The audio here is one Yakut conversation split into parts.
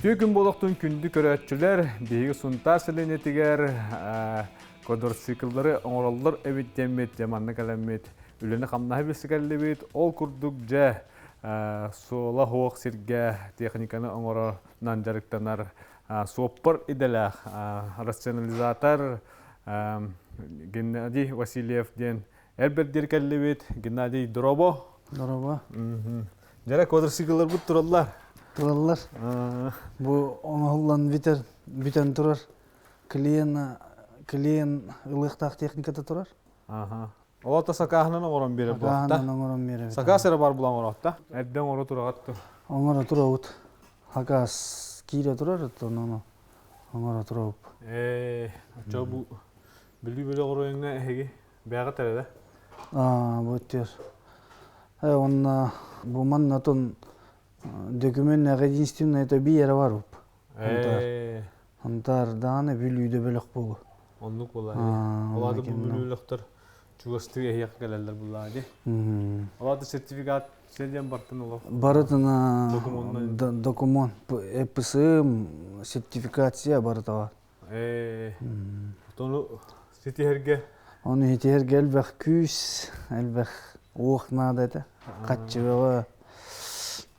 Үтүө күн буолуохтун күндү көрөөччүлэр, биһиги Сунтаар сэлиэнньэтигэр квадроцикллары оҥороллор эбит диэммит, дьэ манна кэлэммит үлэни-хамнаһы билсэ кэллибит. Ол курдук дьэ суола суох сиргэ техниканы оҥоронан дьарыктанар суоппар идэлээх рационализатор Геннадий Васильев диэн эр бэрдиэр кэллибит. Геннадий, дорообо. Дорообо. Дьэрэ квадроциклларбыт тураллар. Тураллар. Бу оҥоһуллан бүтэр, бүтэн турар. Клиент, клиент ылыахтаах техниката турар. Аха. Олото сакааһынан оҥорон биэрэр буолта. Сакааһынан оҥорон биэрэбит. Сакаас эрэ бар булан оҥоротта. Эрдэ оҥоро тураҕат ту. Оҥоро турабыт. Сакаас киирэ турар, оттон ону оҥоро турабыт. Ээ, оччо бу Бүлүү бөлөх оройуоҥҥа эһиги бэйэҕит эрэ да? Аа, бу өттүгэр. Э, уонна бу манна отон документ единственное это би эрэ бар уп. Ээ. Антар даҕаны Бүлүүдэ бөлөх буолу. Оннук буолаа. Олаады бу Бүлүү бөлөхтөр чугастыы эһиэхэ кэлэллэр буллаа дии. Олаады сертификат сен бартын олох. Барытына документ ЭПСМ сертификация барыта бар. Ээ, ону ситиһэргэ Ону ситиһэргэ элбэх күүс, элбэх уох наада этэ. Хаччыбаҕа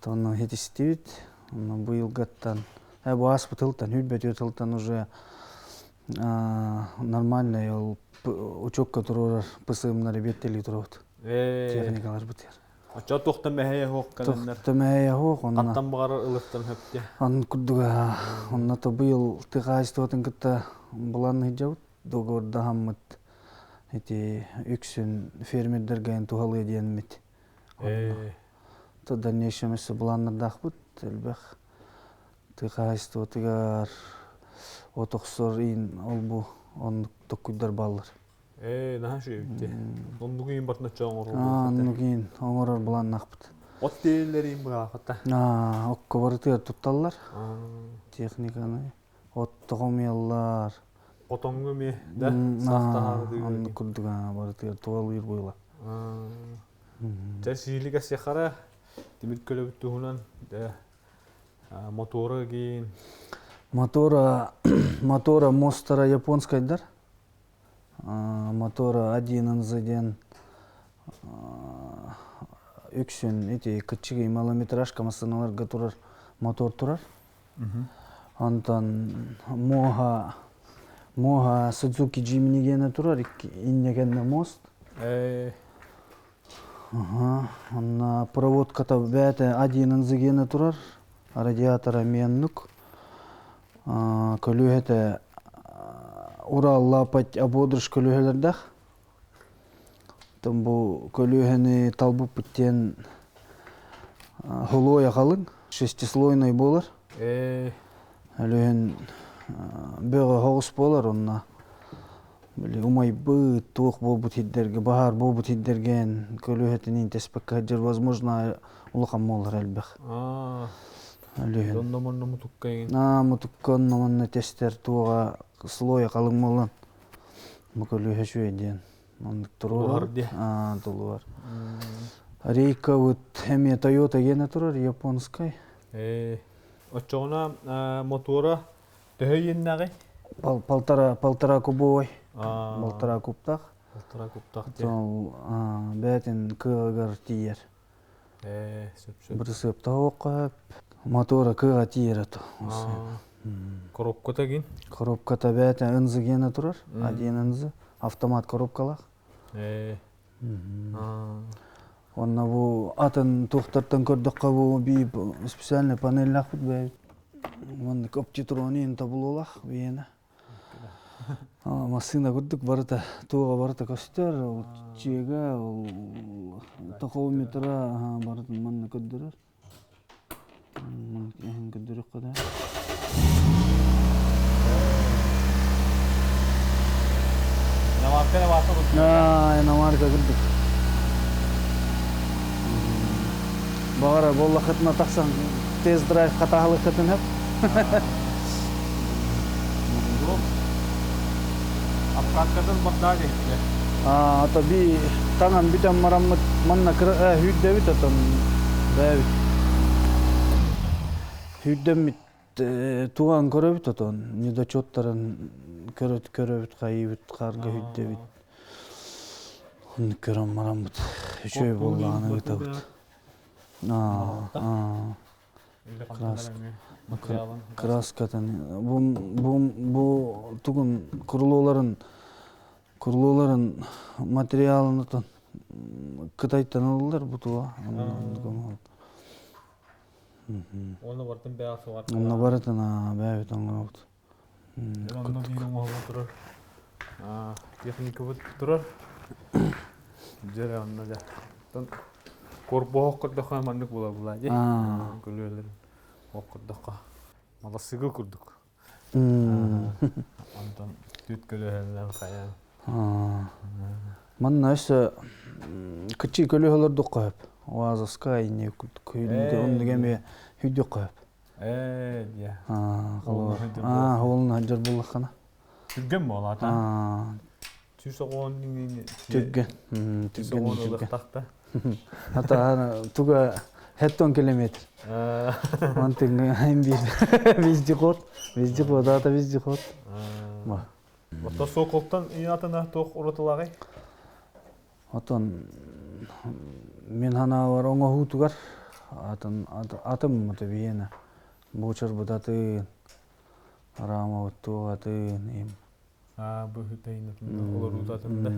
тону ситистибит. Онно быйылгаттан, бу ааспыт тылтан, хүрбэтүө тылтан уже нормальный ол учетка туруорар ПСМнары биэртэлии турабыт. Техникаларбыт. Оччо туохтан мэһэйэ суох кэлэннэр. Туохтан мэһэйэ суох онно. Хантан баҕарар ылыахтарын сөптө. Онон курдуга онно то быйыл тыа хаһаайыстыбатын кытта былаан сылдьабыт. Договордаһаммыт ити үксүн фермердэргэ туһалыа диэммит. То дальнейшем өссө былааннардаахпыт элбэх тыа хаһаайыстыбатыгар от охсор иин ол-бу оннук токкуйдар бааллар. Ээ, наһаа үчүгэй Оннук иин бартын оччо оҥорор Оннук иин оҥорор былааннаахпыт. От тиэллэриин быһаахата. Окко барытыгар тутталлар. Техниканы. От тоҕомуйаллар. Хотоҥҥо эмиэ да саахтаһаары Оннук курдук барытыгар туһалыыр буола. Дьэ сиилик сехара тимир көлөбүт туһунан мотора гин. Мотора мотора мостара японскайдар. Мотора 1 диэн үксүн ити кыччыгый малометражка массыыналарга турар мотор турар. Онтон муоһа муоһа Судзуки Jimny диэнэ турар инньэ кэннэ мост. Онно проводката бэйэтэ 1 диэнэ турар, радиатора эмиэ оннук. Көлүөһэтэ Урал лапать ободрыш көлүөһэлэрдээх. Оттон бу көлүөһэни талбыппыт диэн холуойа халыҥ, шестислойный буолар. Өлүһүн бөҕө соҕус буолар онно били умайбыт, туох буолбут сирдэргэ, баһаар буолбут сирдэргэ көлүөһэтиниин тэспэккэ сылдьар возможно улахан буолар элбэх. Өлүһүн. Онно манна мутукка эҥин. Аа, мутукка онно манна тэстэр туоҕа слоя халыҥ буолан бу көлүөһэ үчүгэй диэн оннук туруорар. Аа, тулуһар. Рейка вот эмиэ Toyota гена турар, японскай. Ээ, оччоҕуна мотуора төһө иэннээҕий? Полтора, полтора кубовой. Полтора кубтаах. Полтора кубтаах Бэйэтин кыаҕыгар тиийэр. Ээ, сөп-сөп. Бырысыаптаах мотора кыаҕа тиийэр ото. Коробката гин? Коробката бэйэтэ ынзы гена турар. Один ынзы. Автомат коробкалаах. Ээ. Онно бу атын туохтартан көрдөххө бу биир специальный панеллаахпыт бэйэбит. Маннык оптитронин тобулуулаах биһиэнэ. Массыына курдук барыта туоҕа барыта көстөр, ол чиэгэ, ол тахометра барытын манна көрдөрөр. Маннык көрдөрүөххэ да. Иномарка иномарка курдук. Иномарка курдук. Баҕара буоллаххытына тахсан тест-драйв хатаһалыккытын сөп. Обкаткатын бардаа диэхтэ. Ата би таҥан бүтэн мараммыт манна күүрдэбит отон бэйэбит. Күүрдэммит. Туган көрөбүт отон, недочеттарын көрөт көрөбүт, хайыбыт, харга хүддэбит. Оннук көрөн бараммыт. Үчүгэй буоллаҕына ыытабыт. Краскатын бу бу бу тугун курулууларын курулууларын материалын отон Кытайтан ылылар бу туа. Онно барытын бэйэ суҕар. Онно барытын бэйэбит оҥоробут. Онно биир оҥоһуллан турар. Техникабыт турар. Дьэ онно дьэ. Корбоһох көрдөххө маннык була була дии. Көлүөлэрин ох көрдөххө. Малассыгы курдук. Онтон түт көлөһөллөн хайаан. Манна өссө кыччыы көлөһө олордухха сөп. Оазовскай инне оннук эмиэ хүдүөххэ сөп. Ээ дьэ. Аа, холун хадьар буллаххына. Түргэн буолаата. 110 Түргэн. Түргэн ылыктахта. Ата туга хеттон километр. Мантын бир вездеход, вездеход, ата вездеход. Ото Соколтан иятына туох уратылааҕый? Отон мин ханаабар оҥоһуутугар атын атым мото биена буочарбут атын араамабыт туох атын им Аа быһыытайнатын олоруутатын да.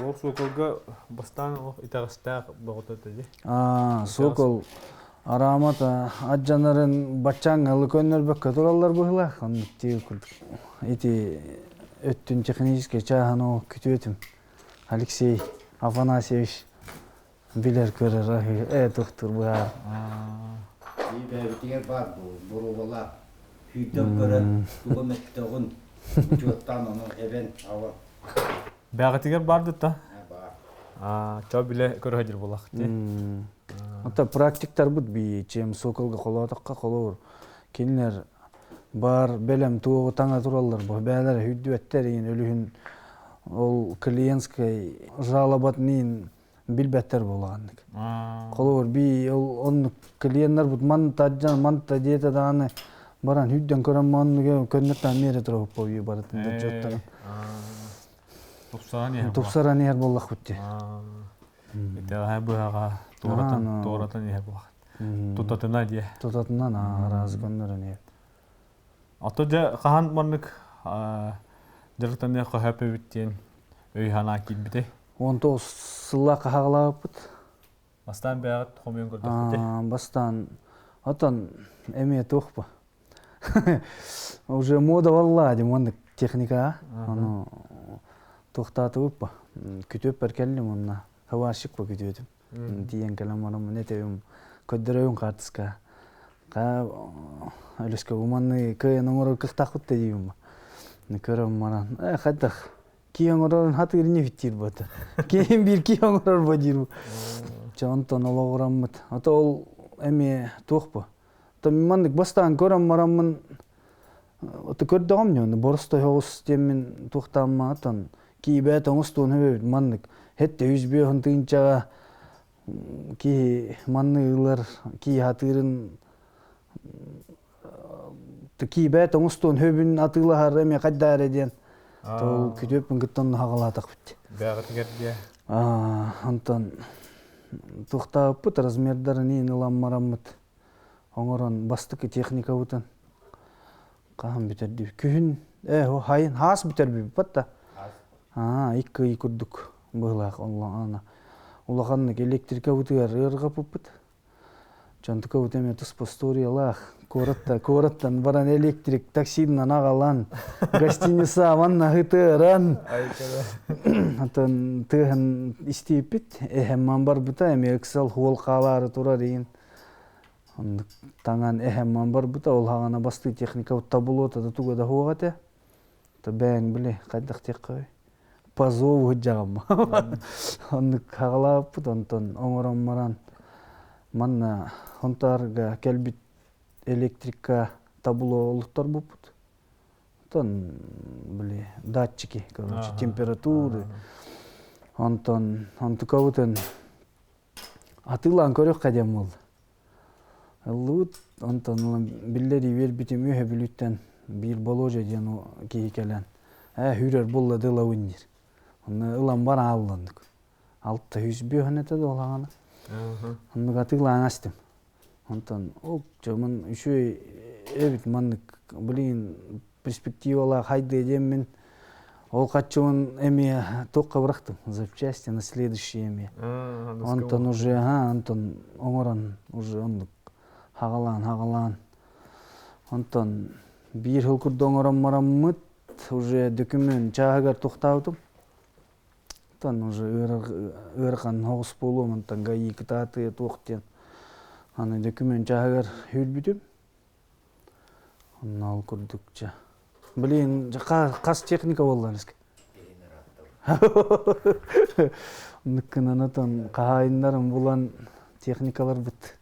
Ол Соколга бастаан олох итэҕэстээх бөҕөтө этэ дии. Аа, Сокол араамата адьанарын баччааҥҥа ылы көннөрбөккө тураллар быһыылаах оннук тиэ курдук. Ити өттүн техническэй чааһын ол күтүөтүм. Алексей Афанасьевич билэр көрөр ээ тохтуур быһаар. Бэйэбитигэр баар боруобалаах сүүрдэн көрөн тугу мөттөҕүн учуоттаан ону эбэн ава Бэҕэтигэр баар дытта? Баар. Аа, чо биле көрө сылдьар буоллах дии. Ата практиктарбыт би чем Соколга холоотохха холоор кинилэр бар бэлэм туоҕу таҥа тураллар бу бээлэр хүддүбэттэр иин өлүһүн ол клиентскай жалобатныын билбэттэр буолаҕаннык. Холобур, би ол оннук клиеннарбыт манта дьан манта диэтэ даҕаны баран хүддэн көрөн манныгы көннөртөн миэрэ туруохпа үйү барытын да дьоттарын. Тупсаран иһэр. Тупсаран иһэр буоллахпыт дии. Итэҕэһэ быһаҕа туоратан туоратан иһэр буоллахпыт. Тутатына диэ. Тутатына араас көннөрөн иһэр. Ото дьэ хаһан маннык дьарыктаныах хөһөпөбүт диэн өй-санаа киирбитэй? 19 сыллаах хаһаҕалаабыппыт. Бастаан бэйэҕит хомуйан көрдөххүтүй? Бастаан отон эмиэ туох бу? Уже мода буолла дим оннук техника ону туохтаатыбыт бу. Күтүөппэр кэллим онно. Хаварщик бу күтүөтүм. Тиийэн кэлэн бараммын этэбим көрдөрөбүн хаартыска. Ха өлөскө уманны кыайан оҥорор кыахтаахпыт да диибин. Көрөн баран, э хайдах кии оҥорорун хатыыр не диир буота. Киһим биир кии оҥорор бо диир. Чэ онтон олоҕураммыт. Ото ол эмиэ туох бу? То маннык бастаан көрөн бараммын ото көрдөҕүм ньону боростой оҕус диэммин туохтааммаатан киибээт оҥостуон хөбөбүт маннык хетте үс бүөхүн тыынчаҕа киһи манны ылар кии хатыырын киибээт оҥостуон хөбүн атыылаһар эмиэ хайда эрэ диэн тол күтүөппүн кытта онно хаҕалаатахпыт Бэҕэтигэр диэ онтон туохтаабыппыт размердарын иин ылан бараммыт оҥорон бастакы техникабытын хаһан бүтэрдибит күһүн ээ хайын хаас бүтэрбиппит да аа икки ый курдук быһылаах онно улаханнык электрикабытыгар ыарҕаппыппыт Чонтукабыт эмиэ туспа историялаах. Куоратта, куораттан баран электрик таксинан аҕалан, гостиница манна ытыаран, Атын тыаһын истииппит, эһэмман барбыта, эмиэ ыксал хуол хаалаары турар иин. Оннук таҥан эһэмман барбыта, ол хаҕана бастыы техника табулуота да туга да хуох этэ. То бэйэҥ били хайдах диэххэ по зову сылдьаҕым. Оннук хаҕалаабыппыт, онтон оҥорон баран манна Хонтаарга кэлбит электрика табло олохторбуппут. Онтон били датчики, короче, температуры. Онтон онтукабытын атыылаан көрүөххэ диэн буолла. Ыллыбыт, онтон ылан биллэрии биэрбитим үөһэ Бүлүүттэн биир Болуодьа диэн киһи кэлэн, ээ үүрэр булла да ылабын диир. Онно ылан бар аалланнык. 605 этэ да олаҕана. Оннук атыылаан астым. Онтон ол дьомун үчүгэй эбит маннык блин перспективалаах хайдыа диэммин ол хаччыбын эмиэ туохха бырахтым запчасти на следующий эмиэ. Онтон уже онтон оҥорон уже оннук хаҕалаан хаҕалаан онтон биир сыл курдук оҥорон бараммыт уже дөкүмүөн чааһыгар тохтообутум. Оттон уже ыарахан соҕус буолуом, онтон ГАИ кытаатыа туох диэн аны дөкүмүөн чааһыгар үүрбүтүм. Онно ол курдук дьэ. Блин, хас техника буолла эмискэ? Оннуккунан отон хаһаайыннарым булан техникаларбыт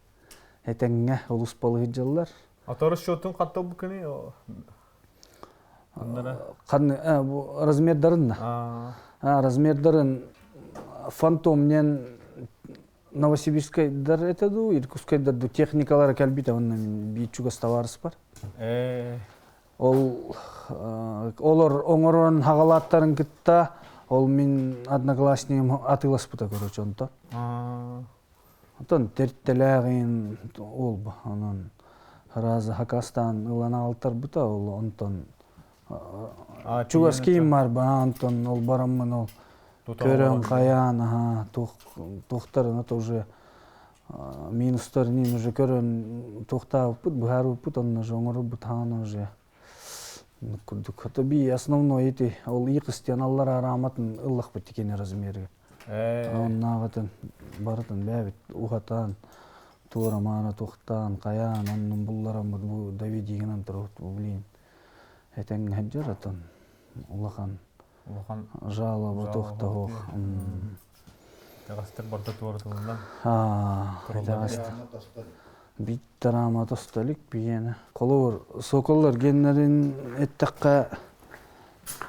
этэҥҥэ олус балыһыдьаллар. Ато расчетун хатта буккыны Ханны бу размердарын размердарын фантом диэн Новосибирскайдар этэ дуу, Иркутскайдар дуу техникалара кэлбитэ онно мин биир чугас табаарыс бар. Ол олор оҥорон хаҕалааттарын кытта ол мин одноклассникым атыыласпыта короче онтон. Онтон тэртэлээҕин ол онон разы хакастаан ылан аҕалтарбыта ол онтон чугас киим бар онтон ол бараммын ол көрөн хайаан аха туохтарын это уже минустарын уже көрөн туохтаабыппыт быһаарбыппыт онно уже оҥорорбут хаана уже курдук это би основной ити ол иикыстен аллар арааматын ыллахпыт тикини размеры Оннааҕытын барытын бэйэбит уһатан, туора-маара туохтаан, хайаан оннун буллараммыт бу Давидигынан турабыт бу блин этэҥҥэ сылдьар отон улахан Улахан жалоба туох да суох. Итэҕэстэр барыта туоратыллан. Итэҕэстэр. Биир рама тосто илик биһиэнэ. Холобур, соколлар геннэрин эттэххэ,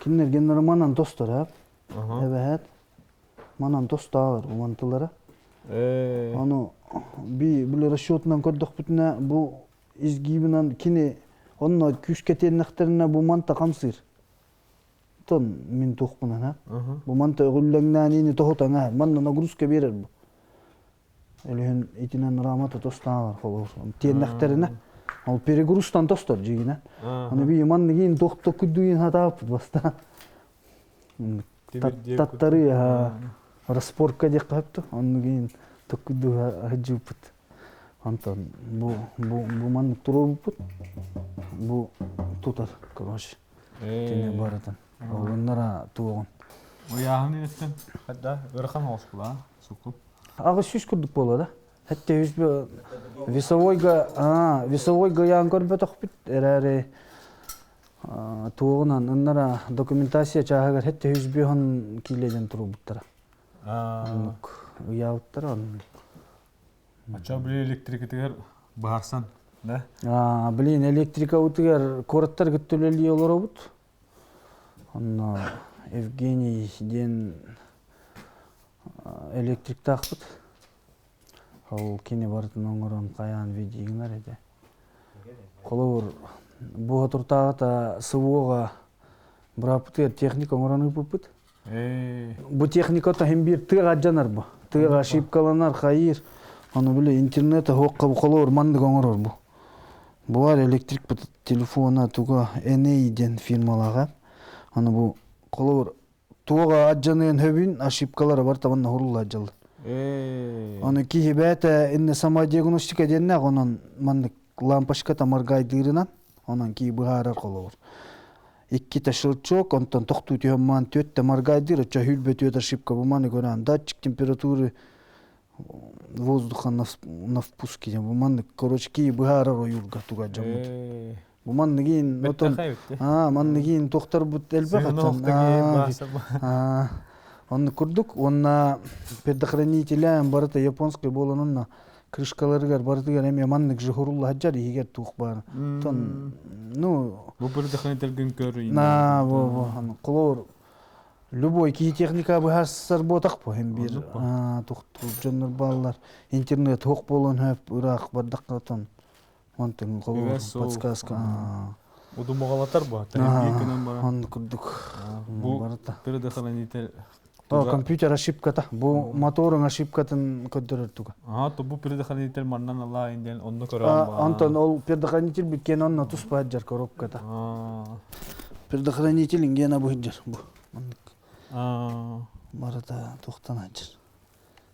кинилэр геннэрэ манан тостор аа. Эбэһээт манан тостаалар умантылара. Ону би били расчетунан көрдөхпүтүнэ бу изгибинэн кини онно күүскэ тиэннэхтэринэ бу манта хамсыыр. Тон мин туохпунан ha. Бу манта өҕүллэҥнээниини тоһутан аа манна нагрузка биэрэр бу. Өлүһүн итинэн рамата тостаалар холобур. Тиэннэхтэринэ ол перегрузтан тостор дьигинэн. Аны би манныгин тохтоккуйдугин хатааппыт бастаан. Таттары распорка диэххэ сөптө. Оннук иһин токкуйдуу сылдьыбыппыт. Онтон бу бу бу маннык туруорбуппут. Бу тутар, короче. Тини барытын. Олуннара туоҕун. Ыйааһын инеттен хадда ыарахан оҕус суку. 800 курдук буолла да. Хэтте үс весовойга, весовойга ыйаан көрбөтөхпүт эрээри Туоҕунан ыннара документация чааһыгар хэттэ 105 киилэдэн туруорбуттара. Оннук ыйаабыттара оннук. Ача били электрикатыгар быһаарсан, да? Блин, электрикабытыгар куораттар кытта үлэлии олоробут. Онно Евгений диэн электриктаахпыт. Ол кини барытын оҥорон хайаан видеогынар этэ. Холобур, бу туртааҕыта СВО-ҕа бырааппытыгар техника оҥорон ыыппыппыт. Бу техника иһин биир тыаҕа дьанар бу. Тыаҕа ошибкаланар, хайыыр. Ону били интернет оһуохха холобур маннык оҥорор бу. Бу бар электрик телефона туга NA диэн фирмалааҕа. Аны бу холобур туоҕа адьаныан хөбүн ошибкалара бар табан ноһурулла дьыл. Ону киһи бэйэтэ инне самодиагностика диэннээх онон маннык лампочка моргайдыырынан онон киһи быһаарар холобур. Иккитэ щелчок, онтон тохтуу түһэн маан түөттэ моргайдыыр, оччо хүлбэ түөт ошибка бу маны көрөн датчик температуры воздуха на впуске бу маннык короче киһи быһаарар ойуурга туга дьоммут. Бу манныгын отон манныгын тохторбут элбэх отон оннук курдук уонна предохранителя барыта японскай буолан онно крышкаларыгар барытыгар эмиэ маннык жихурулла сылдьар иһигэр туох баар тон ну бу предохранительгин көр на во во холоор любой киһи техника быһаарсар буотах бу hem бир тухтуур дьоннор бааллар интернет хуох буолан хөп ыраах бардахха отон. Онтон Үбэ суох. Подсказка. Удумаҕалатар бу. Тэһин гынан баран. Оннук курдук. Бу Барыта. предохранитель. О, компьютер ошибката. Бу моторун ошибкатын көрдөрөр туга. Аа, то бу предохранитель маннан алаа инден онно көрөм ба. Онтон ол предохранитель бүткен онно туспа жар коробката. Предохранитель ингена бу жар бу. Маннык. Барыта тохтан ажар.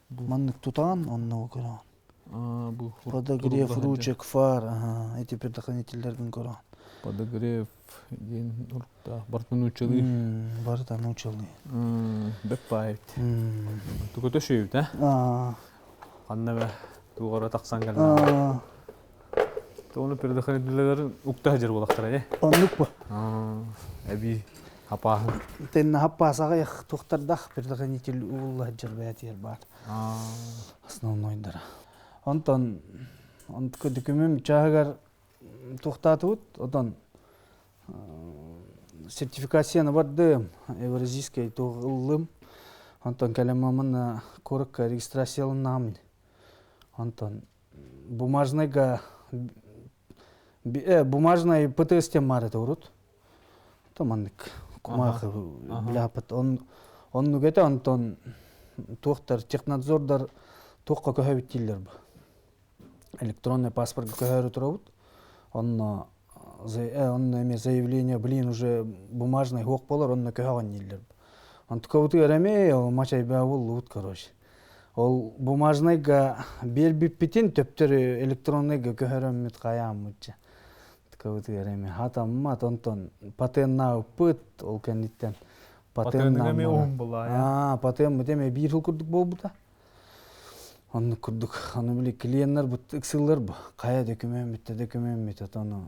Маннык тутаан онно көрөөн. Бу Подогрев ручек фар, эти предохранительдердин көрөөн. Подогрев диэн уруктаах барыта нууччалыы. Барыта нууччалыы. Бэп баайбыт. Тугута шүйүбүт, а? Ханна бэ тугара тахсан кэллэ. Тону предохранителлерин укта хажыр булактара, э? Оннук бу. Эби хапааһын. Тенна хаппаасаҕа тухтардах предохранитель уулла хажыр бээтиэр баар. Основнойдара. Онтон онтука дүкүмүм чааһыгар туохтаатыбыт, отон сертификацияны бардым, Евразийскай туох ыллым. Онтон кэлэммамын куоракка регистрацияланнаҕым. Онтон бумажныйга бумажный ПТС тем баар этэ урут. То маннык кумаахы билааппыт. Оннук этэ, онтон туохтар технадзордар туохха көһөбүт дииллэр бу. Электронный паспорт көһөрү турабыт. Онно онно эме заявление, блин, уже бумажный хуох болар, онно көһөҕөн дииллэр. Онтукабытыгар эме ол мачайбаа буллубут, короче. Ол бумажныйга биэрбиппитин төптөрү электронныйга көһөрөммүт хайааммытча. Тукабытыгар эме хатаммат, онтон патеннаабыппыт, ол кэнниттэн Патенныга эме уһун булаа. Аа, патеммыт эме биир сыл курдук буолбута. Оннук курдук, аны били клиеннар бут ыксыллар бу. Хайа дөкүмүөн бүттэ, дөкүмүөн бүт, отону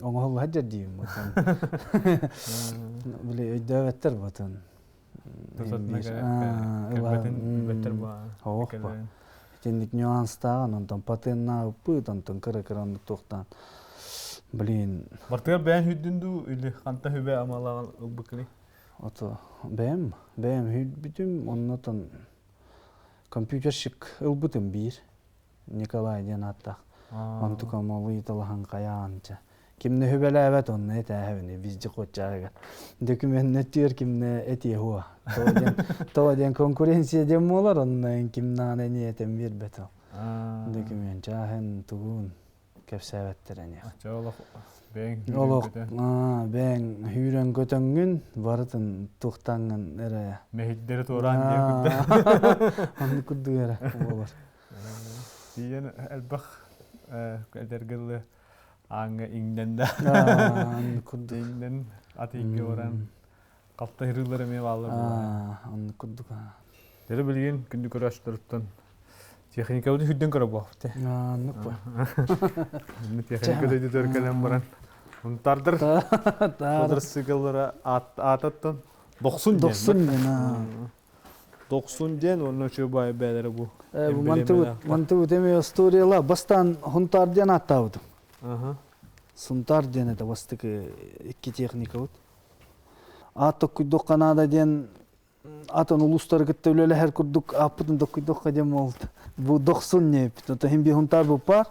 оҥоһулла сылдьар диибин ботон. Били өйдөөбөттөр ботон. Кэлбэтин Оох ба. Итинник нюанстааҕын, онтон патеннаабыппыт, онтон кыра-кыра оннук туохтаан. Блин. Бартыгар бэйэн хүддүн дуу, или ханта хүбэ амалааҕын ылбыккыный? Ото бэйэм, бэйэм хүлбүтүм, оннотон компьютерщик ылбытым биир. Николай диэн ааттаах. Онтукам ол ыйыталаһан хайаанча. Кимне хүбэлээбэт онно этээһэбини везде хоччаага. Документне түөр кимне этиэ хуа. Тоҕо диэн конкуренция диэн буолар онно кимнаан эни этэн биэрбэт ол. Документ чааһын тугун кэпсээбэттэр эниэх. Олох бэйэҥ Олох бэйэҥ хүүрэн көтөҥҥүн барытын туохтааҥҥын эрэ мэһийдэри туораан диэн курдук. Оннук курдук эрэ буолар. Тиийэн элбэх эдэргэ дылы ааҥҥа иҥнэн да оннук курдук иҥнэн ат ииккэ баран халтаһырыылар эмиэ бааллар. Оннук курдук. Дьэ билигин күндү көрөөччүлэртэн техникабытын үрдүн көрө буолбут. Оннук бу. Техника дойдутугар кэлэн баран унтардыр квадроцикллара аататтан дохсун диэн. Дохсун диэн. Дохсун диэн уонна үчүгэй бэйэлэрэ бу. Бу мантыбыт мантыбыт эми историяла бастаан Хунтар диэн ааттаабытым. Сунтар диэн это бастакы икки техникабыт. Аат токкуйдуохха наада диэн атын улуустары кытта үлэлэһэр курдук ааппытын токкуйдуохха диэн буолта. Бу дохсун ньиэппит. Ото хин би Хунтар бу паар,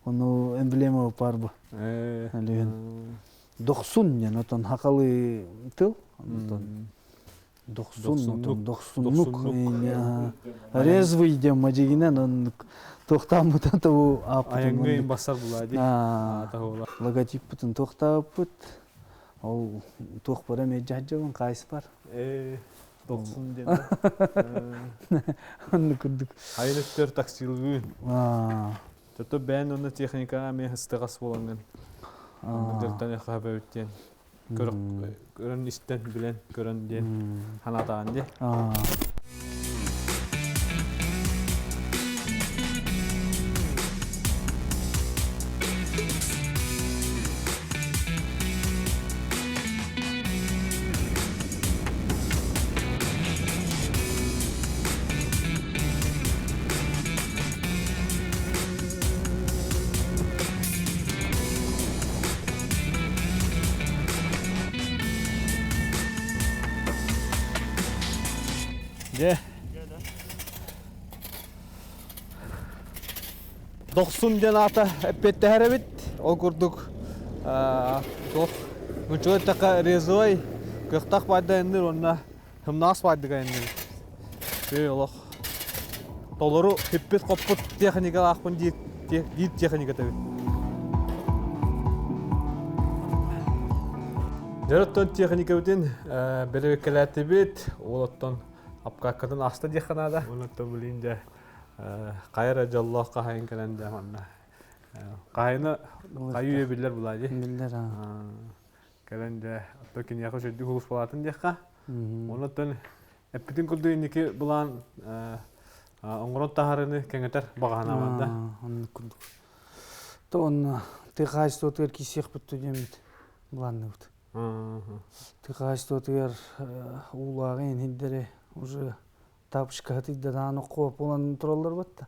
ону эмблема бу паар бу. Әлүһүн дохсун диэн отон хакалы тыл. Онтон дохсун, отон дохсуннук. Резвый диэн мадьыгинэн оннук туохтааммытын тобу ааппытын Айанга басар була ди. Логотиппытын туохтаабыппыт. Ол туох бара эмиэ дьаһдьабын хаайыспар. Дохсун диэн. Оннук курдук. Айын өттөр таксилыын. Тото бэйэн онно техникаҕа эмиэ ыстыгас буолаҥҥын. Дьалтан эхабэбит диэн көрөн истэн билэн көрөн диэн санаатаҕын дии. Дьэ. Дохсун диэн аата эппиэттэһэр эбит. Ол курдук туох нуччалыы эттэххэ резвай кыахтаах баайда айанныыр уонна һымнаҕас баайдык айанныыр. Үчүгэй олох. Толору хиппит-хоппут техникалаахпын диир диир техниката эбит. Дьэ оттон техникабытын бэрэбиккэлээтибит. Ол оттон апкааккатын аста диэххэ наада. Онон билин дьэ хайа эрэ дьоллоох хаһайын кэлэн дьэ манна хаһайына хайыы биллэр булаа дии. Биллэр Кэлэн дьэ оттон киниэхэ үчүгдүк улуспалаатын диэххэ. Онон эппитин курдук инники былаан оҥорон таһаарыыны кэҥэтэр баҕаһынаабат да. Оннук курдук. То онно тыа хаһаайыстыбатыгар киирсиэхпит диэммит былаанныбыт. Тыа хаһаайыстыбатыгар уулааҕы иһиндэри уже тапочкаһыт дадаан окко буолан тураллар батта.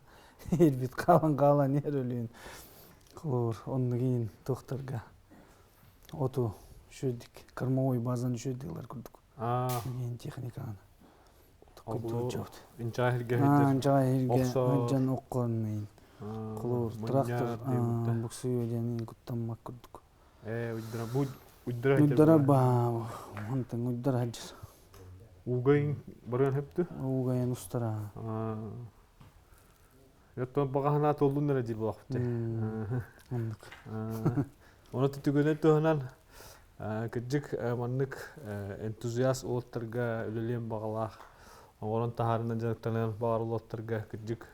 Ирбит хаалан хаалан иһэр өлүүн. Холобур, оннук иин туохтарга оту үчүгдик кормовой базаны үчүгдик курдук. Иин техниканы. Инчаа хирге Инчаа хирге сылдьан оккон иин. Холобур, трактор буксуйуо диэн куттаммат курдук. Ээ, уйдара бу уйдара Уйдара баа, онтон уйдара сылдьар. Уугайын барыан хөптү? Уугайын устара. Оттон баҕаһына туоллун эрэ диир буолахпыт. Оннук. Ону түгэнэ туһунан кырдьык маннык энтузиаст уолаттарга үлэлиэн баҕалаах оҥорон таһаарынан дьарыктаныан баҕар уолаттарга кырдьык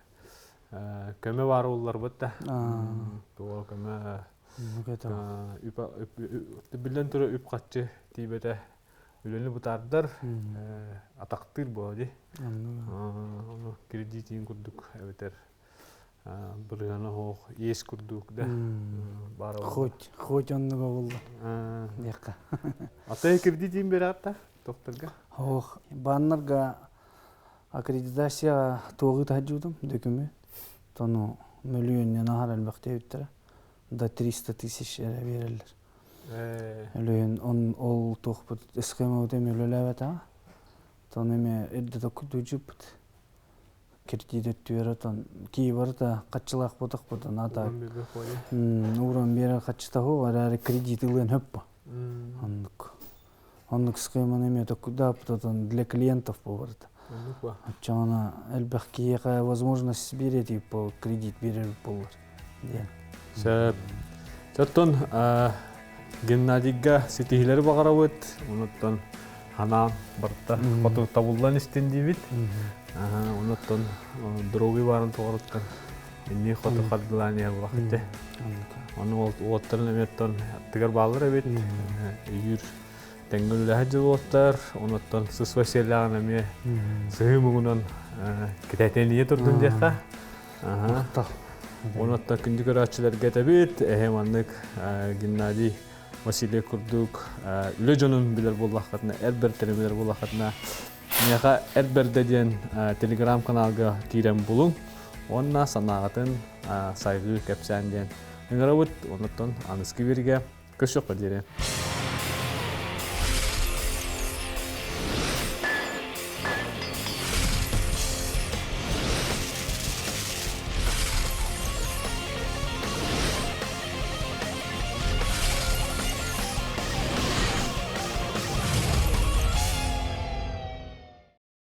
көмө баар буолларбыт да. Туох көмө биллэн турар үп-харчы тиийбэтэ үлэни бытаардар атахтыыр буола дии. Ону кредитин курдук эбэтэр бырыһыана суох иэс курдук да баар Хоть, хоть оннуга буолла диэххэ. Ата кредитин бераат да тохторга? Ох, бааннарга аккредитация туоҕу таһдьыбытым дөкүмү. Тону мөлүйүөннэн аһар элбэхтээбиттэрэ. До 300 тысяч эрэ биэрэллэр. Өлөйөн он ол туохпут схемабыт эми үлэлээбэтэҕэ. Тон эми эрдэ токкуйдуучуппут. Кредит өттүгэр отон кии барыта хаччылаах ботохпутун ата ууран биэрэр хаччыта суох эрээри кредит ылыан хөп Оннук. Оннук схеманы эми токкуйдааппыт отон для клиентов бу барыта. Оччоҕуна элбэх киһиэхэ возможность биэрэ по кредит биэрэр буоллар диэн. Сөп. Оттон Геннадийга ситиһиилэри баҕарабыт. Онуттан ханаан барыта хоту табыллан истин диибит. Онуттан дороги баарын тоҕоруттан инни хоту хардылаан иһэр булахыты. Ону уоттарын эмиэттэн аттыгар бааллар эбит. Үйүр тэҥҥэ үлэлэһэ дьылуоттар, онуттан сыс Васильяҕын эмиэ сыһыы муҥунан китэтиэнийэ турдун диэххэ. Онуттан күндү көрөөччүлэргэ этэбит, эһэ маннык Геннадий Васильев курдук үлэ дьонун билэр буоллаххытына, эр бэртэрин билэр буоллаххытына, миэхэ Эр Бэрдэ диэн телеграм-каналга киирэн булуҥ уонна санааҕытын сайҕыы кэпсээн диэн ыҥырабыт. Онуттан аныскы бииргэ көрсүөххэ диэри.